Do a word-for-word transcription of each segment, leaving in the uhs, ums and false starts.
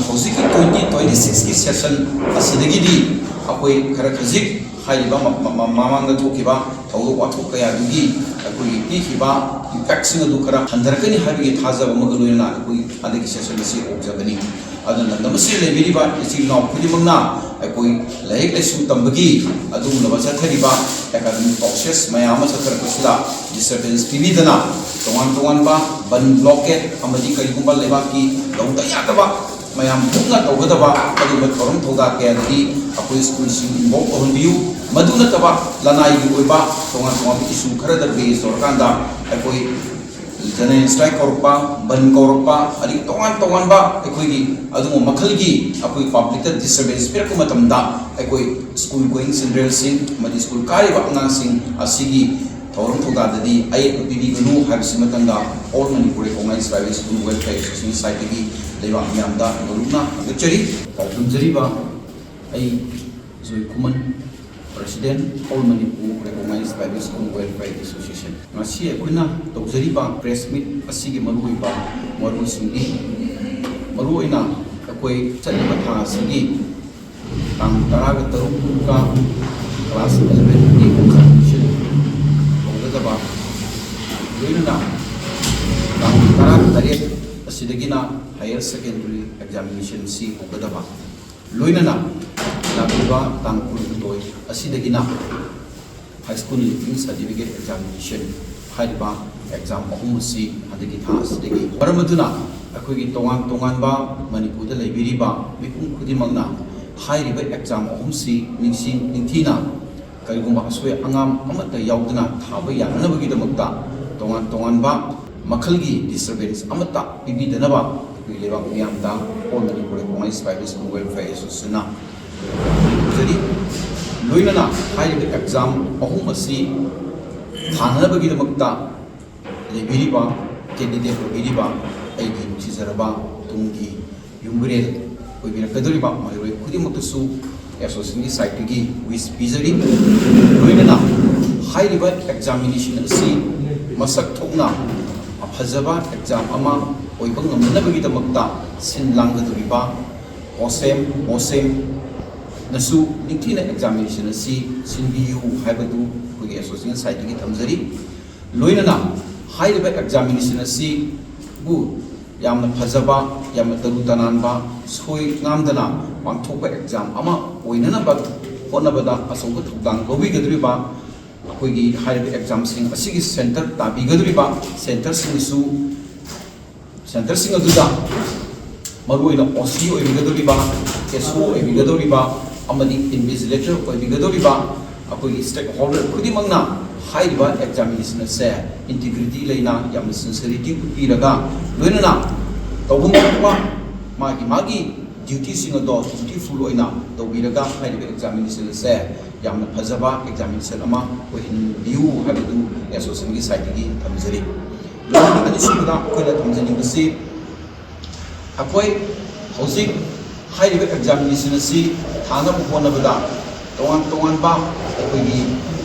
ꯍꯧꯖꯤꯛꯀꯤ twenty twenty sixꯀꯤ session ꯑꯁꯤꯗꯒꯤꯗꯤ ꯑꯩꯈꯣꯏ ꯈꯔ ꯈꯖꯤꯛ ꯍꯥꯏꯔꯤꯕ ꯃ- ꯃ- ꯃ- ꯃꯃꯥꯡꯗ ꯊꯣꯛꯈꯤꯕ ꯊꯧꯗꯣꯛ ꯋꯥꯊꯣꯛ ꯀꯌꯥꯗꯨꯒꯤ ꯑꯩꯈꯣꯏꯒꯤ ꯄꯤꯈꯤꯕ impactꯁꯤꯡ ꯑꯗꯨ ꯈꯔ ꯍꯟꯊꯔꯛꯀꯅꯤ ꯍꯥꯏꯕꯒꯤ ꯊꯥꯖꯕ ꯑꯃꯒ ꯂꯣꯏꯅꯅ ꯑꯩꯈꯣꯏ ꯍꯟꯗꯛꯀꯤ session ꯑꯁꯤ ꯍꯧꯖꯕꯅꯤ꯫ ꯑꯗꯨꯅ ꯂꯝꯗꯝ ꯑꯁꯤꯗ ꯂꯩꯕꯤꯔꯤꯕ ꯏꯆꯤꯜ ꯏꯅꯥꯎ ꯈꯨꯗꯤꯡꯃꯛꯅ ꯑꯩꯈꯣꯏ ꯂꯥꯏꯔꯤꯛ ꯂꯥꯏꯁꯨ ꯇꯝꯕꯒꯤ ꯑꯗꯨꯒꯨꯝꯂꯕ ꯆꯠꯊꯔꯤꯕ academic process ꯃꯌꯥꯝ ꯑꯃ ꯆꯠꯊꯔꯛꯄꯁꯤꯗ disturbance ꯄꯤꯕꯤꯗꯅ ꯇꯣꯉꯥꯟ ꯇꯣꯉꯥꯟꯕ ꯕꯟ blockade ꯑꯃꯗꯤ ꯀꯔꯤꯒꯨꯝꯕ ꯂꯩꯕꯥꯛꯀꯤ ꯇꯧꯗ ꯌꯥꯗꯕ ꯃꯌꯥꯝ ꯄꯨꯟꯅ ꯇꯧꯒꯗꯕ ꯑꯗꯨꯒꯨꯝꯕ ꯊꯧꯔꯝ ꯊꯧꯗꯥ ꯀꯌꯥꯗꯗꯤ ꯑꯩꯈꯣꯏ ꯁ꯭ꯀꯨꯜꯁꯤꯡ involve ꯇꯧꯍꯟꯕꯤꯌꯨ꯫ ꯃꯗꯨ ꯅꯠꯇꯕ ꯂꯅꯥꯏꯒꯤ ꯑꯣꯏꯕ ꯇꯣꯉꯥꯟ ꯇꯣꯉꯥꯟꯕ issue ꯈꯔꯗ raise ꯇꯧꯔꯀꯥꯟꯗ ꯑꯩꯈꯣꯏ general strike ꯀꯧꯔꯛꯄ, ꯕꯟ ꯀꯧꯔꯛꯄ, ꯑꯗꯒꯤ ꯇꯣꯉꯥꯟ ꯇꯣꯉꯥꯟꯕ ꯑꯩꯈꯣꯏꯒꯤ ꯑꯗꯨꯒꯨꯝꯕ ꯃꯈꯜꯒꯤ ꯑꯩꯈꯣꯏ publicꯇ disturbance ꯄꯤꯔꯛꯄ ꯃꯇꯝꯗ ꯑꯩꯈꯣꯏ school going childrenꯁꯤꯡ ꯑꯃꯗꯤ school ꯀꯥꯔꯤꯕ ꯑꯉꯥꯡꯁꯤꯡ ꯑꯁꯤꯒꯤ ꯊꯧꯔꯝ ꯊꯧꯗꯥꯗꯗꯤ ꯑꯌꯦꯠꯄ ꯄꯤꯕꯤꯒꯅꯨ ꯍꯥꯏꯕꯁꯤ ꯃꯊꯪꯗ All Manipur Recognized Private School Welfare Association sideꯇꯒꯤ ꯂꯩꯕꯥꯛ ꯃꯤꯌꯥꯝꯗ ꯅꯣꯂꯨꯛꯅ ꯊꯥꯒꯠꯆꯔꯤ꯫ ꯄꯥꯎꯗꯝꯖꯔꯤꯕ ꯑꯩ ꯖꯣꯏ ꯈꯨꯃꯟ, President, All Manipur Recognized Private School Welfare Association꯫ ꯉꯁꯤ ꯑꯩꯈꯣꯏꯅ ꯇꯧꯖꯔꯤꯕ press meet ꯑꯁꯤꯒꯤ ꯃꯔꯨꯑꯣꯏꯕ ꯃꯔꯨꯁꯤꯡꯗꯤ, ꯃꯔꯨꯑꯣꯏꯅ ꯑꯩꯈꯣꯏ ꯆꯠꯂꯤꯕ ꯊꯥ ꯑꯁꯤꯒꯤ ꯇꯥꯡ ꯇꯔꯥꯒ ꯇꯔꯨꯛꯀ class elevenꯒꯤ admission ꯍꯧꯒꯗꯕ, ꯂꯣꯏꯅꯅ ꯇꯥꯡ ꯇꯔꯥꯇꯔꯦꯠ ꯑꯁꯤꯗꯒꯤꯅ higher secondary examinationꯁꯤ ꯍꯧꯒꯗꯕ, ꯂꯣꯏꯅꯅ ꯂꯥꯛꯂꯤꯕ ꯇꯥꯡ ꯀꯨꯟꯍꯨꯝꯗꯣꯏ ꯑꯁꯤꯗꯒꯤꯅ high school leaving certificate examination ꯍꯥꯏꯔꯤꯕ exam ꯑꯍꯨꯝ ꯑꯁꯤ ꯍꯟꯗꯛꯀꯤ ꯊꯥ ꯑꯁꯤꯗꯒꯤ꯫ ꯃꯔꯝ ꯑꯗꯨꯅ ꯑꯩꯈꯣꯏꯒꯤ ꯇꯣꯉꯥꯟ ꯇꯣꯉꯥꯟꯕ ꯃꯅꯤꯄꯨꯔꯗ ꯂꯩꯕꯤꯔꯤꯕ ꯃꯤꯄꯨꯝ ꯈꯨꯗꯤꯡꯃꯛꯅ ꯍꯥꯏꯔꯤꯕ exam ꯑꯍꯨꯝꯁꯤ ꯅꯤꯡꯁꯤꯡ ꯅꯤꯡꯊꯤꯅ ꯀꯔꯤꯒꯨꯝꯕ ꯑꯁꯣꯏ ꯑꯉꯥꯝ ꯑꯃꯠꯇ ꯌꯥꯎꯗꯅ ꯊꯥꯕ ꯌꯥꯅꯅꯕꯒꯤꯗꯃꯛꯇ ꯇꯣꯉꯥꯟ ꯇꯣꯉꯥꯟꯕ ꯃꯈꯜꯒꯤ disturbance ꯑꯃꯠꯇ ꯄꯤꯕꯤꯗꯅꯕ ꯑꯩꯈꯣꯏ ꯂꯩꯕꯥꯛ ꯃꯤꯌꯥꯝꯗ All Manipur Recognized Private School Welfare Associationꯅ ꯇꯧꯖꯔꯤ꯫ ꯂꯣꯏꯅꯅ ꯍꯥꯏꯔꯤꯕ exam ꯑꯍꯨꯝ ꯑꯁꯤ ꯊꯥꯅꯅꯕꯒꯤꯗꯃꯛꯇ ꯂꯩꯕꯤꯔꯤꯕ, candidate ꯑꯣꯏꯕꯤꯔꯤꯕ ꯑꯩꯒꯤ ꯅꯨꯡꯁꯤꯖꯔꯕ ꯇꯨꯡꯒꯤ ꯌꯨꯝꯕꯤꯔꯦꯜ ꯑꯣꯏꯕꯤꯔꯛꯀꯗꯧꯔꯤꯕ ꯃꯍꯩꯔꯣꯏ ꯈꯨꯗꯤꯡꯃꯛꯇꯁꯨ associationꯒꯤ sideꯇꯒꯤ wish ꯄꯤꯖꯔꯤ꯫ ꯂꯣꯏꯅꯅ ꯍꯥꯏꯔꯤꯕ examination ꯑꯁꯤ ꯃꯁꯛ ꯊꯣꯛꯅ ꯐꯖꯕ exam ꯑꯃ ꯑꯣꯏꯕ ꯉꯝꯅꯅꯕꯒꯤꯗꯃꯛꯇ ꯁꯤꯟ ꯂꯥꯡꯒꯗꯧꯔꯤꯕ ꯀꯣꯁꯦꯝ ꯃꯣꯁꯦꯝꯅꯁꯨ ꯅꯤꯡꯊꯤꯅ ꯑꯦꯛꯖꯥꯃꯤꯅꯦꯁꯟ ꯑꯁꯤ ꯁꯤꯟꯕꯤꯌꯨ ꯍꯥꯏꯕꯗꯨ ꯑꯩꯈꯣꯏꯒꯤ ꯑꯦꯁꯣꯁꯤꯌꯦꯁꯟ ꯁꯥꯏꯠꯇꯒꯤ ꯊꯝꯖꯔꯤ꯫ ꯂꯣꯏꯅꯅ ꯍꯥꯏꯔꯤꯕ ꯑꯦꯛꯖꯥꯃꯤꯅꯦꯁꯟ ꯑꯁꯤꯕꯨ ꯌꯥꯝꯅ ꯐꯖꯕ, ꯌꯥꯝꯅ ꯇꯔꯨ ꯇꯅꯥꯟꯕ, ꯁꯣꯏ ꯉꯥꯝꯗꯅ ꯄꯥꯡꯊꯣꯛꯄ ꯑꯦꯛꯖꯥꯝ ꯑꯃ ꯑꯣꯏꯅꯅꯕ ꯍꯣꯠꯅꯕꯗ ꯑꯆꯧꯕ ꯊꯧꯗꯥꯡ ꯂꯧꯕꯤꯒꯗꯧꯔꯤꯕ ꯑꯩꯈꯣꯏꯒꯤ ꯍꯥꯏꯔꯤꯕ ꯑꯦꯛꯖꯥꯝꯁꯤꯡ ꯑꯁꯤꯒꯤ ꯁꯦꯟꯇꯔ ꯇꯥꯕꯤꯒꯗꯧꯔꯤꯕ ꯁꯦꯟꯇꯔꯁꯤꯡꯁꯨ ꯁꯦꯟꯇꯔꯁꯤꯡ ꯑꯗꯨꯗ ꯃꯔꯨꯑꯣꯏꯅ ꯑꯣ ꯁꯤ ꯑꯣꯏꯕꯤꯒꯗꯧꯔꯤꯕ, ꯑꯦꯁ ꯑꯣ ꯑꯣꯏꯕꯤꯒꯗꯧꯔꯤꯕ ꯑꯃꯗꯤ ꯏꯟꯚꯤꯖꯤꯂꯦꯇꯔ ꯑꯣꯏꯕꯤꯒꯗꯧꯔꯤꯕ ꯑꯩꯈꯣꯏꯒꯤ ꯁ꯭ꯇꯦꯛ ꯍꯣꯜꯗꯔ ꯈꯨꯗꯤꯡꯃꯛꯅ ꯍꯥꯏꯔꯤꯕ ꯑꯦꯛꯖꯥꯃꯤꯅꯦꯁꯟ ꯑꯁꯦ ꯏꯟꯇꯤꯒ꯭ꯔꯤꯇꯤ ꯂꯩꯅ, ꯌꯥꯝꯅ ꯁꯤꯟꯁꯤꯌꯔꯤꯇꯤ ꯎꯠꯄꯤꯔꯒ, ꯂꯣꯏꯅꯅ ꯇꯧꯐꯝ ꯊꯣꯛꯄ ꯃꯥꯒꯤ ꯃꯥꯒꯤ ꯗ꯭ꯌꯨꯇꯤꯁꯤꯡ ꯑꯗꯣ ꯗ꯭ꯌꯨꯇꯤꯐꯨꯜ ꯑꯣꯏꯅ ꯇꯧꯕꯤꯔꯒ ꯍꯥꯏꯔꯤꯕ ꯑꯦꯛꯖꯥꯃꯤꯅꯦꯁꯟ ꯑꯁꯦ ꯌꯥꯝꯅ ꯐꯖꯕ ꯑꯦꯛꯖꯥꯃꯤꯅꯦꯁꯟ ꯑꯃ ꯑꯣꯏꯍꯟꯕꯤꯌꯨ ꯍꯥꯏꯕꯗꯨ ꯑꯦꯁꯣꯁꯤꯌꯦꯁꯟꯒꯤ ꯁꯥꯏꯠꯇꯒꯤ ꯊꯝꯖꯔꯤ꯫ ꯂꯣꯏꯅꯅ ꯑꯅꯤꯁꯨꯕꯗ ꯑꯩꯈꯣꯏꯅ ꯊꯝꯖꯅꯤꯡꯕꯁꯤ, ꯑꯩꯈꯣꯏ ꯍꯧꯖꯤꯛ ꯍꯥꯏꯔꯤꯕ ꯑꯦꯛꯖꯥꯃꯤꯅꯦꯁꯟ ꯑꯁꯤ ꯊꯥꯅꯕ ꯍꯣꯠꯅꯕꯗ ꯇꯣꯉꯥꯟ ꯇꯣꯉꯥꯟꯕ ꯑꯩꯈꯣꯏꯒꯤ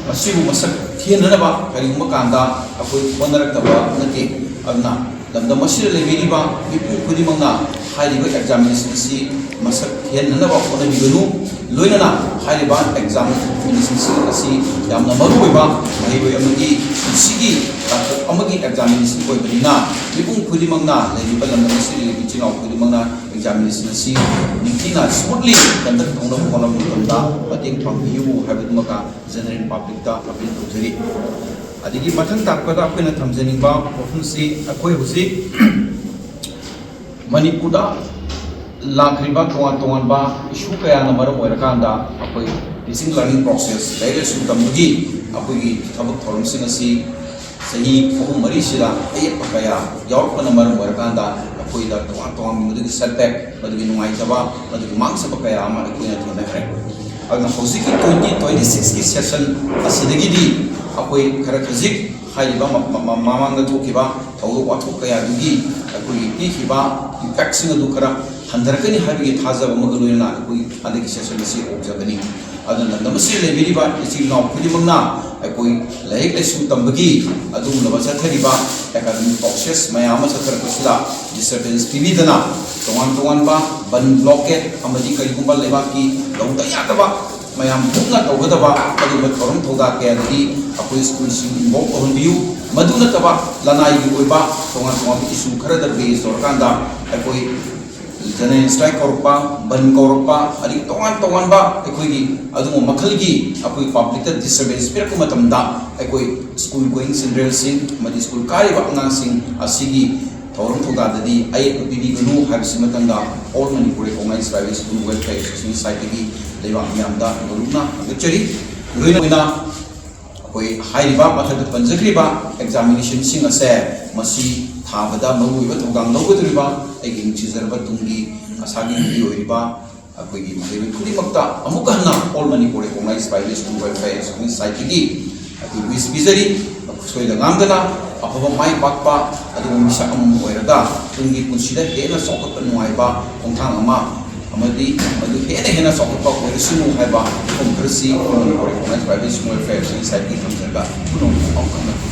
ꯃꯁꯤꯕꯨ ꯃꯁꯛ ꯊꯦꯟꯅꯅꯕ ꯀꯔꯤꯒꯨꯝꯕ ꯀꯥꯟꯗ ꯑꯩꯈꯣꯏ ꯍꯣꯠꯅꯔꯛꯇꯕ ꯅꯠꯇꯦ꯫ ꯑꯗꯨꯅ ꯂꯝꯗꯝ ꯑꯁꯤꯗ ꯂꯩꯕꯤꯔꯤꯕ ꯃꯤꯄꯨꯝ ꯈꯨꯗꯤꯡꯃꯛꯅ ꯍꯥꯏꯔꯤꯕ ꯑꯦꯛꯖꯥꯃꯤꯅꯦꯁꯟ ꯑꯁꯤ ꯃꯁꯛ ꯊꯦꯟꯅꯅꯕ ꯍꯣꯠꯅꯕꯤꯒꯅꯨ꯫ ꯂꯣꯏꯅꯅ ꯍꯥꯏꯔꯤꯕ ꯑꯦꯛꯖꯥꯃꯤꯅꯦꯁꯟꯁꯤꯡ ꯑꯁꯤ ꯌꯥꯝꯅ ꯃꯔꯨꯑꯣꯏꯕ ꯃꯍꯩꯔꯣꯏ ꯑꯃꯒꯤ ꯄꯨꯟꯁꯤꯒꯤ ꯇꯥꯡꯀꯛ ꯑꯃꯒꯤ ꯑꯦꯛꯖꯥꯃꯤꯅꯦꯁꯟ ꯑꯣꯏꯕꯅꯤꯅ, ꯃꯤꯄꯨꯝ ꯈꯨꯗꯤꯡꯃꯛꯅ, ꯂꯩꯔꯤꯕ ꯂꯝꯗꯝ ꯑꯁꯤꯗ ꯂꯩꯔꯤꯕ ꯏꯆꯤꯜ ꯏꯅꯥꯎ ꯈꯨꯗꯤꯡꯃꯛꯅ ꯑꯦꯛꯖꯥꯃꯤꯅꯦꯁꯟ ꯑꯁꯤ ꯅꯤꯡꯊꯤꯅ ꯁ꯭ꯃꯨꯠꯂꯤ ꯀꯟꯗꯛ ꯇꯧꯅꯕ ꯍꯣꯠꯅꯕ ꯃꯇꯝꯗ ꯃꯇꯦꯡ ꯄꯥꯡꯕꯤꯌꯨ ꯍꯥꯏꯕꯗꯨꯃꯒ ꯖꯦꯅꯔꯦꯜ ꯄꯕ꯭ꯂꯤꯛꯇ ꯑꯄꯤꯜ ꯇꯧꯖꯔꯤ꯫ ꯑꯗꯒꯤ ꯃꯊꯪ ꯇꯥꯔꯛꯄꯗ ꯑꯩꯈꯣꯏꯅ ꯊꯝꯖꯅꯤꯡꯕ ꯋꯥꯐꯝꯁꯤ, ꯑꯩꯈꯣꯏ ꯍꯧꯖꯤꯛ ꯃꯅꯤꯄꯨꯔꯗ ꯂꯥꯛꯈ꯭ꯔꯤꯕ ꯇꯣꯉꯥꯟ ꯇꯣꯉꯥꯟꯕ ꯏꯁꯨ ꯀꯌꯥꯅ ꯃꯔꯝ ꯑꯣꯏꯔꯀꯥꯟꯗ ꯑꯩꯈꯣꯏ ꯇꯤꯆꯤꯡ ꯂꯔꯅꯤꯡ ꯄ꯭ꯔꯣꯁꯦꯁ, ꯂꯥꯏꯔꯤꯛ ꯂꯥꯏꯁꯨ ꯇꯝꯕꯒꯤ ꯑꯩꯈꯣꯏꯒꯤ ꯊꯕꯛ ꯊꯧꯔꯝꯁꯤꯡ ꯑꯁꯤ ꯆꯍꯤ ꯑꯍꯨꯝ ꯃꯔꯤꯁꯤꯗ ꯑꯌꯦꯠꯄ ꯀꯌꯥ ꯌꯥꯎꯔꯛꯄꯅ ꯃꯔꯝ ꯑꯣꯏꯔꯀꯥꯟꯗ ꯑꯩꯈꯣꯏꯗ ꯇꯣꯉꯥꯟ ꯇꯣꯉꯥꯟꯕ ꯃꯗꯨꯒꯤ ꯁꯦꯠꯕꯦꯛ, ꯃꯗꯨꯒꯤ ꯅꯨꯡꯉꯥꯏꯇꯕ, ꯃꯗꯨꯒꯤ ꯃꯥꯡꯖꯕ ꯀꯌꯥ ꯑꯃ ꯑꯩꯈꯣꯏꯅ ꯊꯦꯡꯅꯈ꯭ꯔꯦ꯫ ꯑꯗꯨꯅ ꯍꯧꯖꯤꯛꯀꯤ ꯇ꯭ꯋꯦꯟꯇꯤ ꯇ꯭ꯋꯦꯟꯇꯤ ꯁꯤꯛꯁꯀꯤ ꯁꯦꯁꯟ ꯑꯁꯤꯗꯒꯤꯗꯤ ꯑꯩꯈꯣꯏ ꯈꯔ ꯈꯖꯤꯛ ꯍꯥꯏꯔꯤꯕ ꯃ-, ꯃ-, ꯃ-, ꯃꯃꯥꯡꯗ ꯊꯣꯛꯈꯤꯕ ꯊꯧꯗꯣꯛ ꯋꯥꯊꯣꯛ ꯀꯌꯥꯗꯨꯒꯤ ꯑꯩꯈꯣꯏꯒꯤ ꯄꯤꯈꯤꯕ ꯏꯝꯄꯦꯛꯁꯤꯡ ꯑꯗꯨ ꯈꯔ ꯍꯟꯊꯔꯛꯀꯅꯤ ꯍꯥꯏꯕꯒꯤ ꯊꯥꯖꯕ ꯑꯃꯒ ꯂꯣꯏꯅꯅ ꯑꯩꯈꯣꯏ ꯍꯟꯗꯛꯀꯤ ꯁꯦꯁꯟ ꯑꯁꯤ ꯍꯧꯖꯕꯅꯤ꯫ ꯑꯗꯨꯅ ꯂꯝꯗꯝ ꯑꯁꯤꯗ ꯂꯩꯕꯤꯔꯤꯕ ꯏꯆꯤꯜ ꯏꯅꯥꯎ ꯈꯨꯗꯤꯡꯃꯛꯅ ꯑꯩꯈꯣꯏ ꯂꯥꯏꯔꯤꯛ ꯂꯥꯏꯁꯨ ꯇꯝꯕꯒꯤ ꯑꯗꯨꯒꯨꯝꯂꯕ ꯆꯠꯊꯔꯤꯕ academic process ꯃꯌꯥꯝ ꯑꯃ ꯆꯠꯊꯔꯛꯄꯁꯤꯗ disturbance ꯄꯤꯕꯤꯗꯅ ꯇꯣꯉꯥꯟ ꯇꯣꯉꯥꯟꯕ ꯕꯟ, blockade ꯑꯃꯗꯤ ꯀꯔꯤꯒꯨꯝꯕ ꯂꯩꯕꯥꯛꯀꯤ ꯇꯧꯗ ꯌꯥꯗꯕ ꯃꯌꯥꯝ ꯄꯨꯟꯅ ꯇꯧꯒꯗꯕ ꯑꯗꯨꯒꯨꯝꯕ ꯊꯧꯔꯝ ꯊꯧꯗꯥ ꯀꯌꯥꯗꯗꯤ ꯑꯩꯈꯣꯏ ꯁ꯭ꯀꯨꯜꯁꯤꯡ involve ꯇꯧꯍꯟꯕꯤꯌꯨ꯫ ꯃꯗꯨ ꯅꯠꯇꯕ ꯂꯅꯥꯏꯒꯤ ꯑꯣꯏꯕ ꯇꯣꯉꯥꯟ ꯇꯣꯉꯥꯟꯕ issue ꯈꯔꯗ base ꯇꯧꯔꯀꯥꯟꯗ ꯑꯩꯈꯣꯏ general strike ꯀꯧꯔꯛꯄ, ꯕꯟ ꯀꯧꯔꯛꯄ, ꯑꯗꯒꯤ ꯇꯣꯉꯥꯟ ꯇꯣꯉꯥꯟꯕ ꯑꯩꯈꯣꯏꯒꯤ ꯑꯗꯨꯒꯨꯝꯕ ꯃꯈꯜꯒꯤ ꯑꯩꯈꯣꯏ publicꯇ disturbance ꯄꯤꯔꯛꯄ ꯃꯇꯝꯗ ꯑꯩꯈꯣꯏ school going childrenꯁꯤꯡ ꯑꯃꯗꯤ school ꯀꯥꯔꯤꯕ ꯑꯉꯥꯡꯁꯤꯡ ꯑꯁꯤꯒꯤ ꯊꯧꯔꯝ ꯊꯧꯗꯥꯗꯗꯤ ꯑꯌꯦꯠꯄ ꯄꯤꯕꯤꯒꯅꯨ ꯍꯥꯏꯕꯁꯤꯃꯇꯪꯒ All Manipur Recognised Private School Welfare Association sideꯇꯒꯤ ꯂꯩꯕꯥꯛ ꯃꯤꯌꯥꯝꯗ ꯂꯣꯏꯅ ꯍꯪꯒꯠꯆꯔꯤ꯫ ꯂꯣꯏꯅ ꯑꯣꯏꯅ ꯑꯩꯈꯣꯏ ꯍꯥꯏꯔꯤꯕ ꯃꯊꯛꯇ ꯄꯟꯖꯈ꯭ꯔꯤꯕ examinationꯁꯤꯡ ꯑꯁꯦ ꯃꯁꯤ ꯊꯥꯕꯗ ꯃꯔꯨꯑꯣꯏꯕ ꯊꯧꯗꯥꯡ ꯂꯧꯒꯗꯧꯔꯤꯕ ꯑꯩꯒꯤ ꯅꯨꯡꯁꯤꯖꯔꯕ ꯇꯨꯡꯒꯤ ꯑꯁꯥꯒꯤ ꯅꯨꯄꯤ ꯑꯣꯏꯔꯤꯕ ꯑꯩꯈꯣꯏꯒꯤ ꯃꯍꯩꯔꯣꯏ ꯈꯨꯗꯤꯡꯃꯛꯇ ꯑꯃꯨꯛꯀ ꯍꯟꯅ All Manipur Recognised Private School Welfare Association sideꯇꯒꯤ ꯑꯩꯈꯣꯏ wish ꯄꯤꯖꯔꯤ꯫ ꯁꯣꯏꯗ ꯉꯥꯝꯗꯅ ꯑꯐꯕ ꯃꯥꯏ ꯄꯥꯛꯄ ꯑꯗꯨꯒꯨꯝꯕ ꯃꯤꯁꯛ ꯑꯃ ꯑꯣꯏꯔꯒ ꯇꯨꯡꯒꯤ ꯄꯨꯟꯁꯤꯗ ꯍꯦꯟꯅ ꯆꯥꯎꯈꯠꯄ ꯅꯨꯡꯉꯥꯏꯕ ꯈꯣꯡꯊꯥꯡ ꯑꯃ ꯑꯃꯗꯤ ꯃꯗꯨ ꯍꯦꯟꯅ ꯍꯦꯟꯅ ꯆꯥꯎꯈꯠꯄ ꯑꯣꯏꯔꯁꯅꯨ ꯍꯥꯏꯕ ꯋꯥꯐꯝ ꯈꯔꯁꯤ All Manipur Recognised Private School Welfare Association sideꯀꯤ ꯊꯝꯖꯔꯒ ꯄꯨꯝꯅꯃꯛꯄꯨ ꯄꯥꯎ ꯐꯥꯎꯅꯕꯤꯔꯤ꯫